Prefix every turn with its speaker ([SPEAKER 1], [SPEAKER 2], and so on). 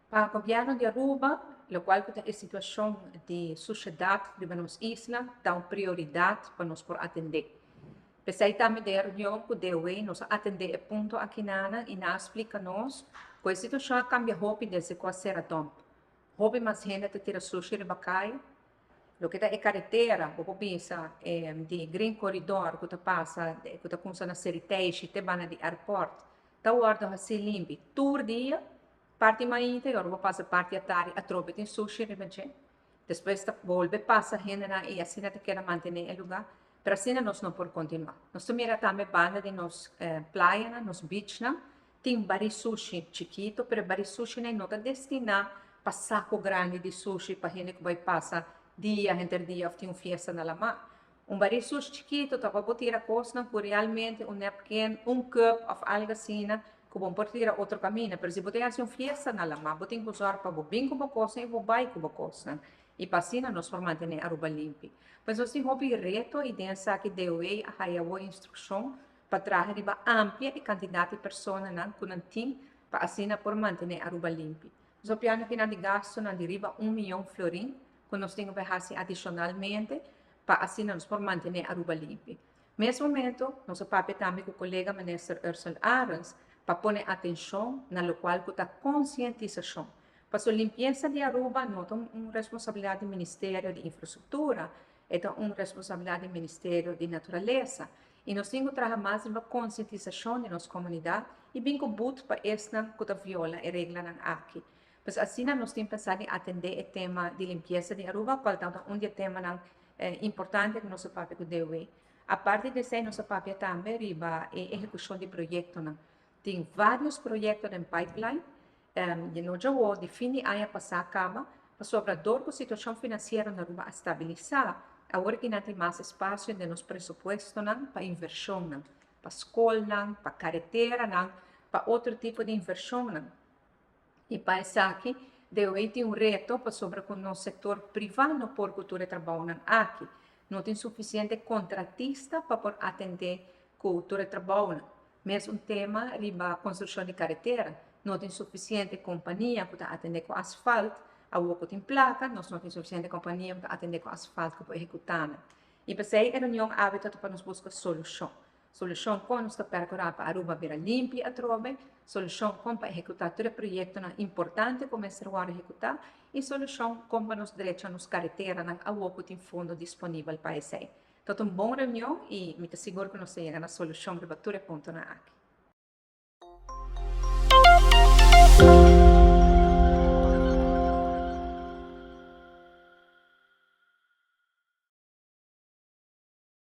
[SPEAKER 1] Pa gobierno di Aruba, locual cu ta e situacion di sushedad riba nos isla ta un prioridad pa nos por atende. P'esey tambe den e reunion cu DOW nos a atende e punto akinana y nan a splica nos cu e situacion a cambia hopi desde cu a cera dump. Hopi mas hende ta tira sushi riba caya. Loke ta e caretera, bo por bisa di Green Corridor cu ta pasa, cu ta cuminsa na Seriteishi te banda di airport, ta wordo haci limpi tur dia. Parti mainta y ora bo pasa parti atardi atrobe tin sushi riba dje. Despues ta bolbe pasa hendenan y asina ta keda mantene e luga. Pero asina nos no por continua. Nos ta mira tambe banda di nos playanan, nos beachnan, tin bari sushi chikito, pero e bari sushinan no ta destina pa saco grandi di sushi pa hende cu bay pasa dia, henter dia of tin un fiesta na lama. Un bari sushi chikito ta pa bo tira kosnan ku realmente un napkin, un cup of algo asina ku bo por tira otro kaminda. Pero si bo ta hasi un fiesta na lamá, bo tin ku zòrg pa bo bin ku bo kosnan i bo bai ku bo kosnan. I pa asina nos por mantené Aruba limpi. Pues nos tin hopi reto i den esaki DOE a haya awor instrukshon pa traha riba amplia e kantidat di personanan ku nan tin pa asina por mantené Aruba limpi. Nos a piano kinan di gastunan di riba un miyon florin ku nos tin ku bai hasi adishonalmente pa asina nos por mantené Aruba limpi. Mes momento nos a papia tambe ku kolega Minister Ursell Arends pa pone atenshon na lokual ku ta konsientisashon. Paso limpiesa di Aruba no ta un responsabilidat di Ministerio di Infrastruktura, e ta un responsabilidat di Ministerio di Naturalesa. I nos tin ku traha mas riba konsientisashon di nos komunidat i bin ku but pa esnan ku ta viola e reglanan aki. Pues asina nos tin pensá di atendé e tema di limpiesa di Aruba, cual ta un di e temanan importante cu nos a papia cu DOW. Aparte di esey nos a papia tambe riba e ehecucion di proyectonan. Tin varios proyecto den pipeline, di no djawo di fin di aña pasá caba, pasobra dor cu situacion financiero na Aruba a stabilisá, awor aki nan tin mas espacio den nos presupuestonan pa inversionnan, pa scolnan, pa careteranan, pa otro tipo di inversionnan. I pa esaki, DOE tin un reto pasobra ku nos sektor privá no por ku tur e trabounan aki. No tin sufisiente kontratista pa por atendé ku tur e trabounan. Mes un tema riba konstrukshon di karetera. No tin sufisiente kompania ku ta atendé ku asfalt. Awor ku tin plaka, nos no tin sufisiente kompania ku ta atendé ku asfalt ku por ehekutá nan. I p'esei e reunion awe ta pa nos buska solushon. Solushon kon nos ta perkurá pa Aruba bira limpi atrobe, solushon kon pa ehekutá tur e proyektonan importante ku mester wòrdu ehekutá i solushon kon pa nos drecha nos kareteranan awor ku tin fondo disponibel pa esei. Ta un bon reunion i mi ta sigur ku nos ta yega na solushon riba tur e puntonan aki.